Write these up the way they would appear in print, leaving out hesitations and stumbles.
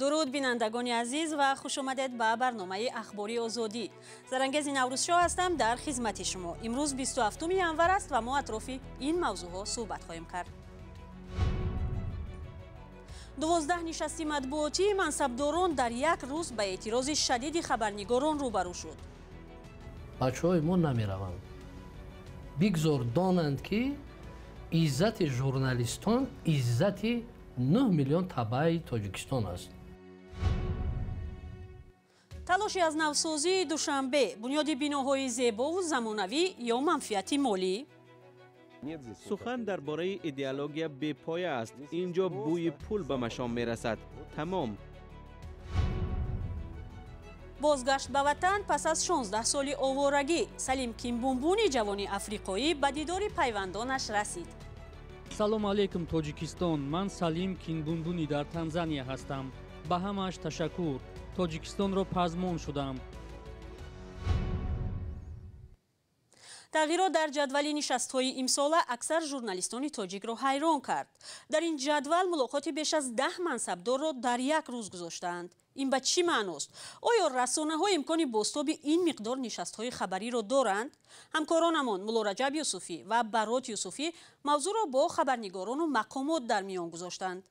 Дуруд, бинандагони азиз, ва хуш омадед ба барномаи Ахбори Озодӣ. Зарангези Наврӯзшоҳ ҳастам дар хизмати шумо. Имрӯз 27 январ аст ва мо атрофи ин мавзӯъҳо суҳбат хоҳем кард. 12 нишасти матбуотии мансабдорон дар як рӯз ба эътирози шадиди хабарнигорон рӯбарӯ шуд. Бачаҳои мо намераванд. Бигзор донанд, ки иззати журналистон иззати 9 миллион табаи Тоҷикистон аст. Талоши аз навсозии Душанбе: бунёди биноҳои зебову замонавӣ ё манфиати молӣ? Сухан дар бораи идеология бепоя аст. Ин ҷо бӯи пул ба машом мерасад, тамом. Бозгашт ба ватан пас аз 16 соли оворагӣ: Салим Кимбумбуни ҷавони африқоӣ ба дидори пайвандонаш расид. Салом алейкум, Тоҷикистон! Ман Салим Кинбунбуни дар Танзания ҳастам. Ба ҳамааш ташаккур. Тоҷикистонро пазмон шудам. Тағйирот дар ҷадвали нишастҳои имсола аксар журналистони тоҷикро ҳайрон кард. Дар ин ҷадвал мулоқоти беш аз 10 мансабдорро дар як рӯз гузоштаанд. Ин ба чӣ маъност? Оё расонаҳо имкони бозтоби ин миқдор нишастҳои хабариро доранд? Ҳамкоронамон Муллораҷаб Юсуфӣ ва Барот Юсуфӣ мавзӯъро бо хабарнигорону мақомот дар миён гузоштанд.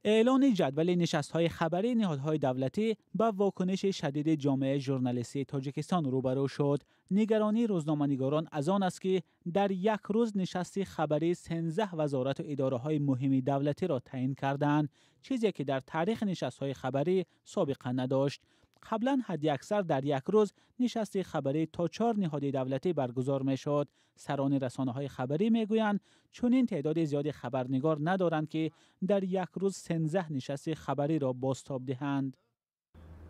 Эълони ҷадвали нишастҳои хабарии ниҳодҳои давлатӣ ба вокуниши шадиди ҷомеаи журналистии Тоҷикистон рӯбарӯ шуд. Нигаронии рӯзноманигорон аз он аст, ки дар як рӯз нишасти хабарии 13 вазорату идораҳои муҳими давлатиро таъин карданд, чизе ки дар таърихи нишастҳои хабарӣ собиқа надошт. Қаблан ҳадди аксар дар як рӯз нишасти хабарӣ то 4 ниҳоди давлатӣ баргузор мешуд. Сарони расонаҳои хабарӣ мегӯянд, чунин теъдоди зиёди хабарнигор надоранд, ки дар як рӯз 13 нишасти хабариро бозтоб диҳанд.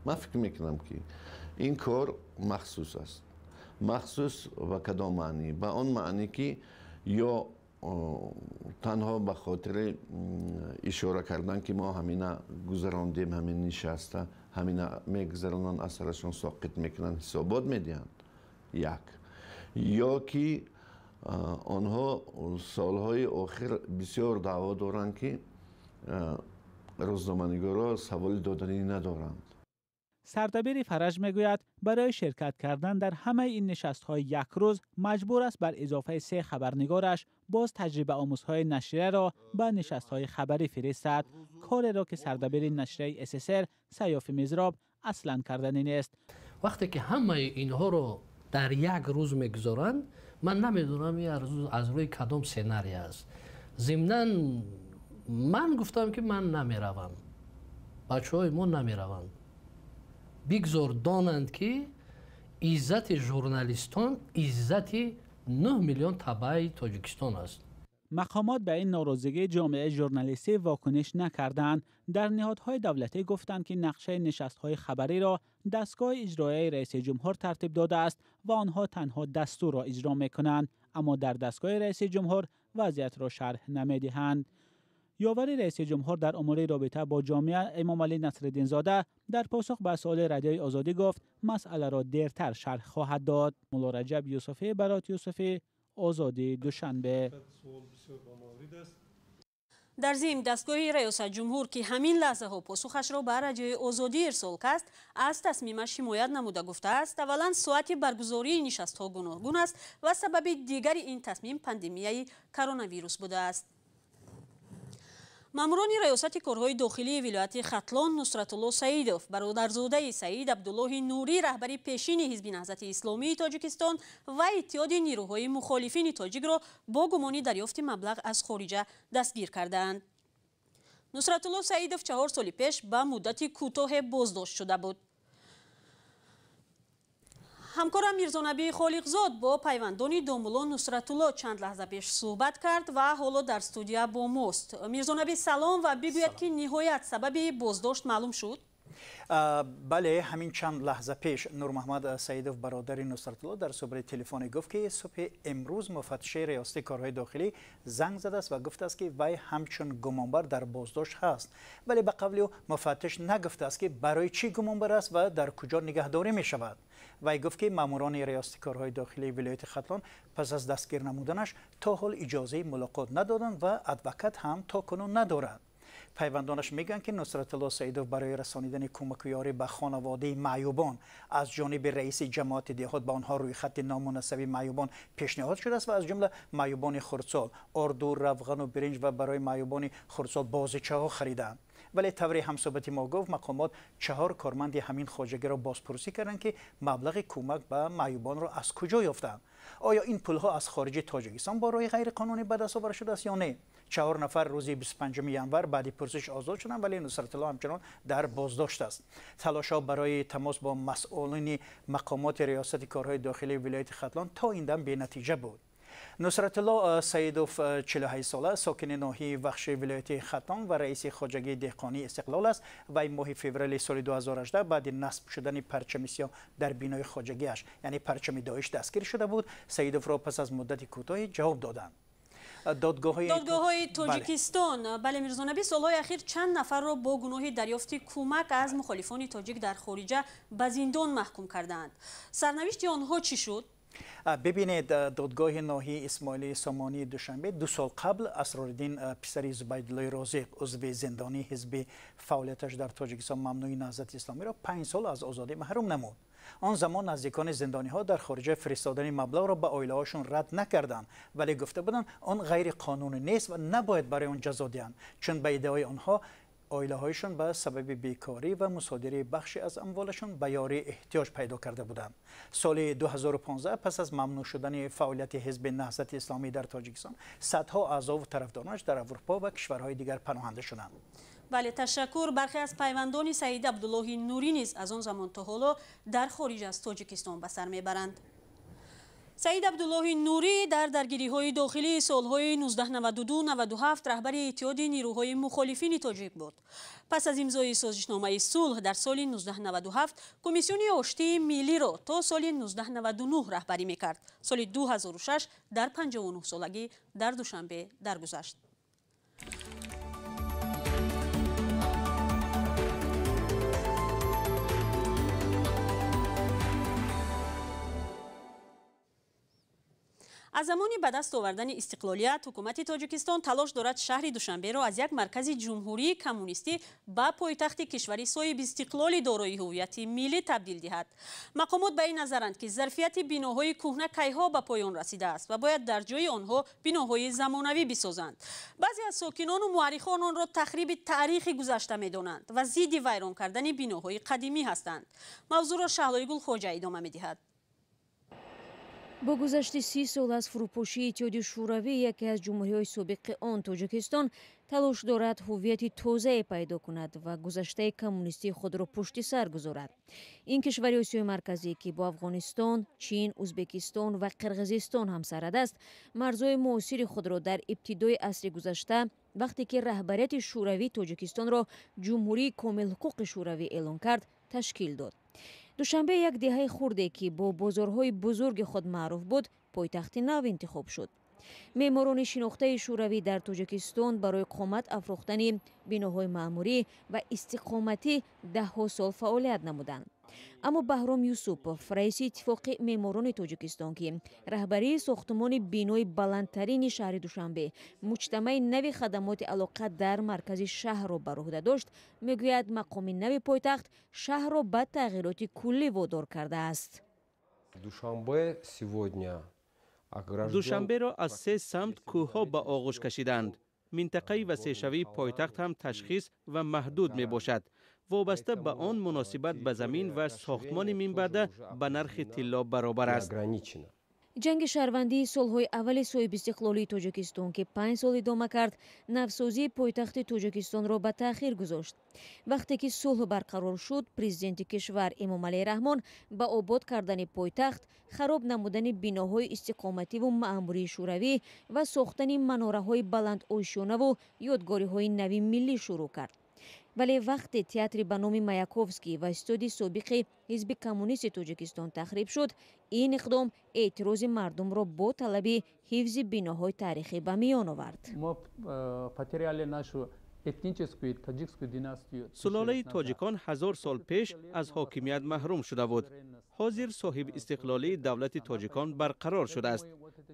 Ман фикр мекунам, ки ин кор махсус аст. Махсус ба кадом маънӣ? Ба он маънӣ, ки ё танҳо ба хотири ишора кардан, ки мо ҳамина гузарондем, ҳамин нишаста ҳамина мегузаронанд, асарашон соқит мекунанд, ҳисобот медиҳанд, як, ё ки онҳо солҳои охир бисёр даъво доранд, ки рӯзноманигорҳо саволи доданӣ надоранд. Сардабири Фараҷ мегӯяд, барои ширкат кардан дар ҳамаи ин нишастҳои як рӯз маҷбур аст бар изофаи 3 хабарнигораш боз таҷрибаомӯзҳои нашрияро ба нишастҳои хабарӣ фиристад, кореро ки сардабири нашрияи СССР Саёфи Мизроб аслан карданӣ нест. Вақте ки ҳамаи инҳоро дар як рӯз мегузоранд, ман намедонам ин аз рӯи кадом сценарий аст. Зимнан ман гуфтам, ки ман намеравам, бачаҳои мо намераванд. Бигзор донанд, ки иззати журналистон иззати 9 миллион табаи Тоҷикистон аст. Мақомот ба ин норозигии ҷомеаи журналистӣ вокуниш накарданд. Дар ниҳодҳои давлатӣ гуфтанд, ки нақшаи нишастҳои хабариро дастгоҳи иҷроияи раиси ҷумҳур тартиб додааст ва онҳо танҳо дастурро иҷро мекунанд, аммо дар дастгоҳи раиси ҷумҳур вазъиятро шарҳ намедиҳанд. Ёвари раиси ҷумҳур дар умури робита бо ҷомеа Эмомалӣ Насриддинзода дар посух ба суоли Радиои Озодӣ гуфт, масъаларо дертар шарҳ хоҳад дод. Муллораҷаб Юсуфӣ, Барот Юсуфӣ, Озодӣ, Душанбе. Дар зимн дастгоҳи раёсатҷумҳур, ки ҳамин лаҳзаҳо посухашро ба Радиои Озодӣ ирсол кард, аз тасмимаш ҳимоят намуда гуфтааст, аввалан соати баргузории нишастҳо гуногун аст ва сабаби дигари ин тасмим пандемияи коронавирус будааст. Маъмурони раёсати корҳои дохилии вилояти Хатлон Нусратулло Саидов, бародарзодаи Саид Абдуллоҳи Нурӣ, раҳбари пешини Ҳизби Наҳзати Исломии Тоҷикистон ва Иттиҳоди нирӯҳои мухолифини тоҷикро бо гумони дарёфти маблағ аз хориҷа дастгир кардаанд. Нусратулло Саидов 4 соли пеш ба муддати кӯтоҳе боздошт шуда буд. Ҳамкорам Мирзонабӣ Холиқзод бо пайвандони домулло Нусратулло чанд лаҳза пеш суҳбат кард ва ҳоло дар студия бо мост. Мирзонабӣ, салом, ва бигӯяд, ки ниҳоят сабаби боздошт маълум шуд? Бале, ҳамин чанд лаҳза пеш Нурмуҳаммад Саидов, бародари Нусратулло, дар суҳбати телефонӣ гуфт, ки субҳи имрӯз муфаттиши риёсати корҳои дохилӣ занг задааст ва гуфтааст, ки вай ҳамчун гумонбар дар боздошт ҳаст. Вале ба қавли ӯ муфаттиш нагуфтааст, ки барои чӣ гумонбар аст ва дар куҷо нигаҳдорӣ мешавад. Вай гуфт, ки маъмурони риёсати корҳои дохилии вилояти Хатлон пас аз дастгир намуданаш то ҳол иҷозаи мулоқот надоданд ва адвокат ҳам то кунун надорад. Пайвандонаш мегӯянд, ки Нусратулло Саидов барои расонидани кӯмаку ёрӣ ба хонаводаи маъюбон аз ҷониби раиси ҷамоати деҳот ба онҳо рӯйхати номунасаби маъюбон пешниҳод шудааст ва аз ҷумла маъюбони хурдсол орду, равғану биринҷ ва барои маъюбони хурдсол бозичаҳо харидаанд. Вале тавре ҳамсӯҳбати мо гуфт, мақомот 4 корманди ҳамин хоҷагиро бозпурсӣ карданд, ки маблағи кӯмак ба маъюбонро аз куҷо ёфтаанд. Оё ин пулҳо аз хориҷи Тоҷикистон бо роҳи ғайриқонунӣ ба даст оварда шудааст ё не? 4 нафар рӯзи 25 январ баъди пурсиш озод шуданд, вале Нусратулло ҳамчунон дар боздошт аст. Талошҳо барои тамос бо масъулини мақомоти риёсати корҳои дохилии вилояти Хатлон то ин дам бенатиҷа буд. Нусратулло Саидов 48 сола, сокини ноҳияи Вахши вилояти Хатлон ва раиси хоҷагии деҳқонии Истиқлол аст. Вай моҳи феврали соли 2018 баъди насб шудани парчами сиёҳ дар бинои хоҷагиаш, яъне парчами Доиш, дастгир шуда буд. Саидовро пас аз муддати кӯтоҳе ҷавоб доданд. Додгоҳҳои Тоҷикистон. Бале, Мирзонаби, солҳои ахир чанд нафарро бо гуноҳи дарёфти кӯмак аз мухолифони тоҷик дар хориҷа ба зиндон маҳкум кардаанд. Сарнавишти онҳо чӣ шуд? Бибинед, додгоҳи ноҳияи Исмоили Сомонии Душанбе 2 сол қабл Асрориддин, писари Зубайдуллои Розиқ, узви зиндонии ҳизби фаъолияташ дар Тоҷикистон мамнӯи Наҳзати Исломиро 5 сол аз озодӣ маҳрум намуд. Он замон наздикони зиндониҳо дар хориҷа фиристодани маблағро ба оилаҳошон рад накарданд, вале гуфта буданд, он ғайриқонунӣ нест ва набояд барои он ҷазо диҳанд, чун ба иддаои онҳо оилаҳояшон ба сабаби бекорӣ ва мусодираи бахши аз амволашон ба ёрии эҳтиёҷ пайдо карда буданд. Соли 2015 пас аз мамнӯъ шудани фаъолияти ҳизби Наҳзати Исломӣ дар Тоҷикистон садҳо аъзову тарафдоронаш дар Аврупо ва кишварҳои дигар паноҳанда шуданд. Бале, ташаккур. Бархе аз пайвандони Саид Абдуллоҳи Нурӣ низ аз он замон то ҳоло дар хориҷ аз Тоҷикистон ба сар мебаранд. Саид Абдуллоҳи Нурӣ дар даргириҳои дохилии солҳои 1992-97 раҳбари иттиҳоди нирӯҳои мухолифини тоҷик буд. Пас аз имзои созишномаи сулҳ дар соли 1997 комиссиони оштии миллиро то соли 1999 раҳбарӣ мекард. Соли 2006 дар 59 солагӣ дар Душанбе даргузашт. Аз замони ба даст овардани истиқлолият ҳукумати Тоҷикистон талош дорад шаҳри Душанберо аз як маркази ҷумҳурии коммунистӣ ба пойтахти кишвари соҳиби истиқлоли дорои ҳуввияти миллӣ табдил диҳад. Мақомот ба ин назаранд, ки зарфияти биноҳои кӯҳна кайҳо ба поён расидааст ва бояд дар ҷои онҳо биноҳои замонавӣ бисозанд. Баъзе аз сокинону муаррихон онро тахриби таърихи гузашта медонанд ва зидди вайрон кардани биноҳои қадимӣ ҳастанд. Мавзӯъро Шаҳлои Гулхоҷа идома медиҳад. Бо гузашти 30 сол аз фурӯпошии Иттиҳоди Шӯравӣ, яке аз ҷумҳуриҳои собиқи он, Тоҷикистон, талош дорад ҳуввияти тозае пайдо кунад ва гузаштаи коммунистии худро пушти сар гузорад. Ин кишвари Осиёи Марказӣ, ки бо Афғонистон, Чин, Ӯзбекистон ва Қирғизистон ҳамсарҳад аст, марзҳои муосири худро дар ибтидои асри гузашта, вақте ки раҳбарияти Шӯравӣ Тоҷикистонро ҷумҳурии комилҳуқуқи Шӯравӣ эълон кард, ташкил дод. Душанбе, як деҳаи хурде, ки бо бозорҳои бузурги худ маъруф буд, пойтахти нав интихоб шуд. Меъморони шинохтаи Шӯравӣ дар Тоҷикистон барои қомат афрохтани биноҳои маъмурӣ ва истиқоматӣ даҳҳо сол фаъолият намуданд. Аммо Баҳром Юсупов, раиси иттифоқи меъморони Тоҷикистон, ки раҳбарии сохтумони бинои баландтарини шаҳри Душанбе, муҷтамаи нави хадамоти алоқа дар маркази шаҳрро бар уҳда дошт, мегӯяд, мақоми нави пойтахт шаҳрро ба тағйироти куллӣ водор кардааст. Душанберо аз се самт кӯҳҳо ба оғӯш кашиданд. Минтақаи васеъшавии пойтахт ҳам ташхис ва маҳдуд мебошад. Вобаста ба он муносибат ба замин ва сохтмони минбаъда ба нархи тилло баробар аст. Ҷанги шаҳрвандии солҳои аввали соҳибистиқлолии Тоҷикистон, ки 5 сол идома кард, навсозии пойтахти Тоҷикистонро ба таъхир гузошт. Вақте ки сулҳ барқарор шуд, президенти кишвар Эмомалӣ Раҳмон ба обод кардани пойтахт, хароб намудани биноҳои истиқомативу маъмурии шӯравӣ ва сохтани манораҳои баландошёнаву ёдгориҳои нави миллӣ шурӯъ кард. Вале вақте театри ба номи Маяковский ва истоди собиқи ҳизби коммунисти Тоҷикистон тахриб шуд, ин иқдом эътирози мардумро бо талаби ҳифзи биноҳои таърихӣ ба миён овард. Сулолаи тоҷикон 1000 сол пеш аз ҳокимият маҳрум шуда буд. Ҳозир соҳиби истиқлолии давлати тоҷикон барқарор шудааст.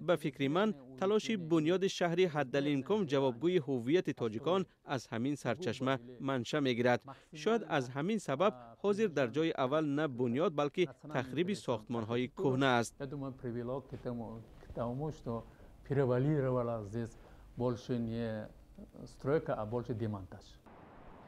Ба фикри ман, талоши бунёди шаҳри ҳаддалимкон ҷавобгӯи ҳуввияти тоҷикон аз ҳамин сарчашма манша мегирад. Шояд аз ҳамин сабаб ҳозир дар ҷои аввал на бунёд, балки тахриби сохтмонҳои кӯҳна аст. Стройка, а больше демонтаж.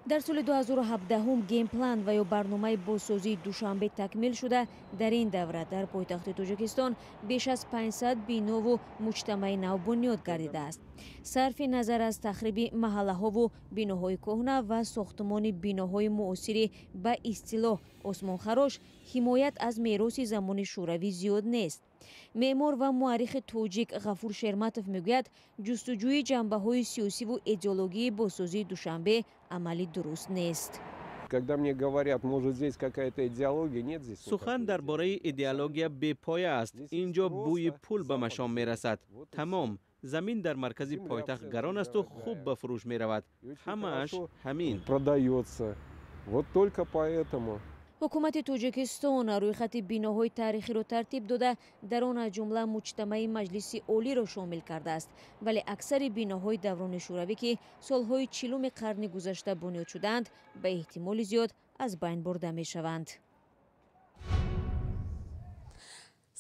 Дар соли 2017 генплан ва ё барномаи бозсозии Душанбе такмил шуда, дар ин давра дар пойтахти Тоҷикистон беш аз 500 бинову муҷтамаи нав бунёд гардидааст. Сарфи назар аз тахриби маҳаллаҳову биноҳои кӯҳна ва сохтмони биноҳои муосири ба истилоҳ осмонхарош, ҳимоят аз мероси замони шӯравӣ зиёд нест. Меъмор ва муаррихи тоҷик Ғафур Шерматов мегӯяд, ҷустуҷӯи ҷанбаҳои сиёсиву идеологии бозсозии Душанбе амали дуруст нест. Когда мне говорят, может, здесь какая-то идеология, нет здесь. Сухан дар бораи идеология бепоя аст. Инҷо бӯи пул ба машом мерасад. Тамом. Замин дар маркази пойтахт гарон асту хуб ба фурӯш меравад. Ҳамааш ҳамин. Продается. Вот только поэтому. Ҳукумати Тоҷикистон рӯйхати биноҳои таърихиро тартиб дода, дар он аз ҷумла муҷтамаи Маҷлиси Олиро шомил кардааст. Вале аксари биноҳои даврони шӯравӣ, ки солҳои 40-уми қарни гузашта бунёд шудаанд, ба эҳтимоли зиёд аз байн бурда мешаванд.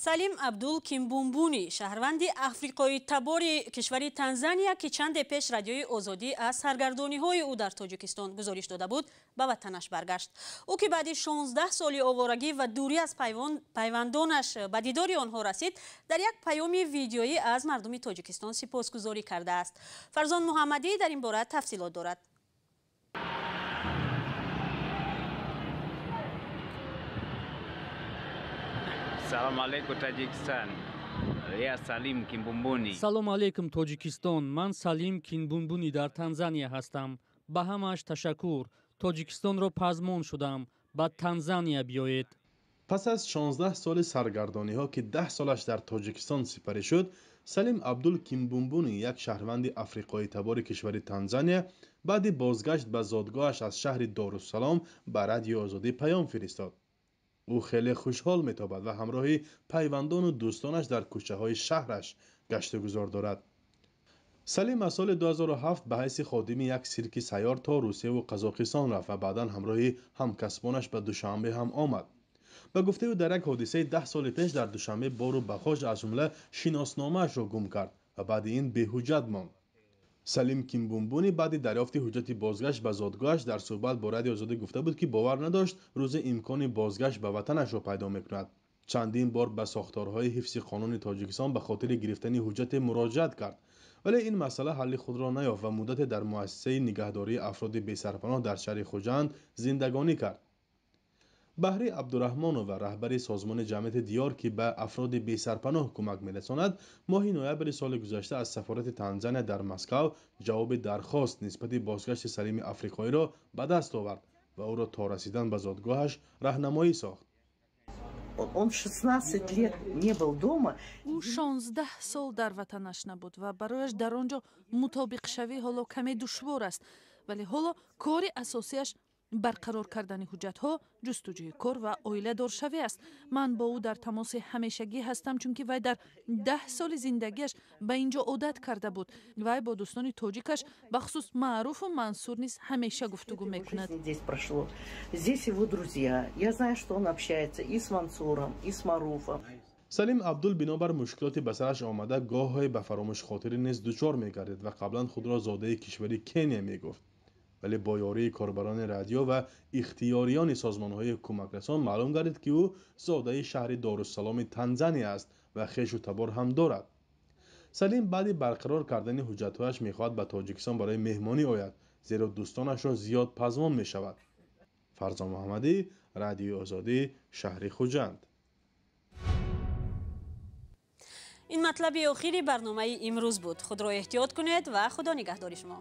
Салим Абдул Кимбумбуни, шаҳрванди африқои табори кишвари Танзания, ки чанде пеш Радиои Озодӣ аз саргардониҳои ӯ дар Тоҷикистон гузориш дода буд, ба ватанаш баргашт. Ӯ ки баъди 16 соли овораги ва дурӣ аз пайвандонаш ба дидори онҳо расид, дар як паёми видеоӣ аз мардуми Тоҷикистон сипосгузорӣ кардааст. Фарзон Муҳаммадӣ дар ин бора тафсилот дорад. Салом алейкум, Таджикистан. Я Салим Кимбумбуни. Салом алейкум, Тоҷикистон. Ман Салим Кинбунбуни дар Танзания ҳастам. Ба ҳамааш ташаккур. Тоҷикистонро пазмон шудам. Ба Танзания биёед. Пас аз 16 соли саргардониҳо, ки 10 солаш дар Тоҷикистон сипарӣ шуд, Салим Абдул Кимбумбуни, як шаҳрванди африқои табори кишвари Танзания, баъди бозгашт ба зодгоҳаш аз шаҳри Дорусалом ба Радиои Озодӣ паём фиристод. Ӯ хеле хушҳол метобад ва ҳамроҳи пайвандону дӯстонаш дар кӯчаҳои шаҳраш гаштугузор дорад. Салим аз соли 2007 ба ҳайси ходими як сирки сайёр то Русияву Қазоқистон рафт ва баъдан ҳамроҳи ҳамкасбонаш ба Душанбе ҳам омад. Ба гуфтаи ӯ, дар як ҳодисаи 10 соли пеш дар Душанбе бору бақош, аз ҷумла шиносномаашро гум кард ва баъди ин беҳуҷҷат монд. Салим Кимбумбуни баъди дарёфти ҳуҷҷати бозгашт ба зодгоҳаш дар суҳбат бо Радиои Озодӣ гуфта буд, ки бовар надошт рӯзе имкони бозгашт ба ватанашро пайдо мекунад. Чандин бор ба сохторҳои ҳифзи қонуни Тоҷикистон ба хотири гирифтани ҳуҷҷате муроҷиат кард, вале ин масъала ҳалли худро наёфт ва муддате дар муассисаи нигаҳдории афроди бесарпаноҳ дар шаҳри Хуҷанд зиндагонӣ кард. Баҳри Абдураҳмонова, раҳбари созмони ҷамъияти Диёр, ки ба афроди бесарпаноҳ кӯмак мерасонад, моҳи ноябри соли гузашта аз сафорати Танзания дар Москав ҷавоби дархост нисбати бозгашти Салими африқоиро ба даст овард ва ӯро то расидан ба зодгоҳаш раҳнамоӣ сохт. Он 16 лет не был дома. Ӯ 16 сол дар ватанаш набуд ва барояш дар он ҷо мутобиқшавӣ ҳоло каме душвор аст, вале ҳоло кори асосиаш барқарор кардани ҳуҷҷатҳо, ҷустуҷӯи кор ва оиладоршавӣ аст. Ман бо ӯ дар тамоси ҳамешагӣ ҳастам, чунки вай дар 10 соли зиндагиаш ба ин ҷо одат карда буд. Вай бо дӯстони тоҷикаш, бахусус Маъруфу Мансур, низ ҳамеша гуфтугӯ мекунад. Здесь прошло. Здесь его друзья. Я знаю, что он общается и с Мансуром, и с Маруфом. Салим Абдул бинобар мушкилоти ба сараш омада гоҳе ба фаромӯшхотирӣ низ дучор мегардид ва қаблан худро зодаи кишвари Кения мегуфт. Вале бо ёрии корбарони радио ва ихтиёриёни созмонҳои кӯмакрасон маълум гардид, ки ӯ зодаи шаҳри Дорусаломи Танзания аст ва хешу табор ҳам дорад. Салим баъди барқарор кардани ҳуҷҷатҳояш мехоҳад ба Тоҷикистон барои меҳмонӣ ояд, зеро дӯстонашро зиёд пазмон мешавад. Фарзон Муҳаммадӣ, Радиои Озодӣ, шаҳри Хуҷанд. Ин матлаби охири барномаи имрӯз буд. Худро эҳтиёт кунед ва Худо нигаҳдори шумо.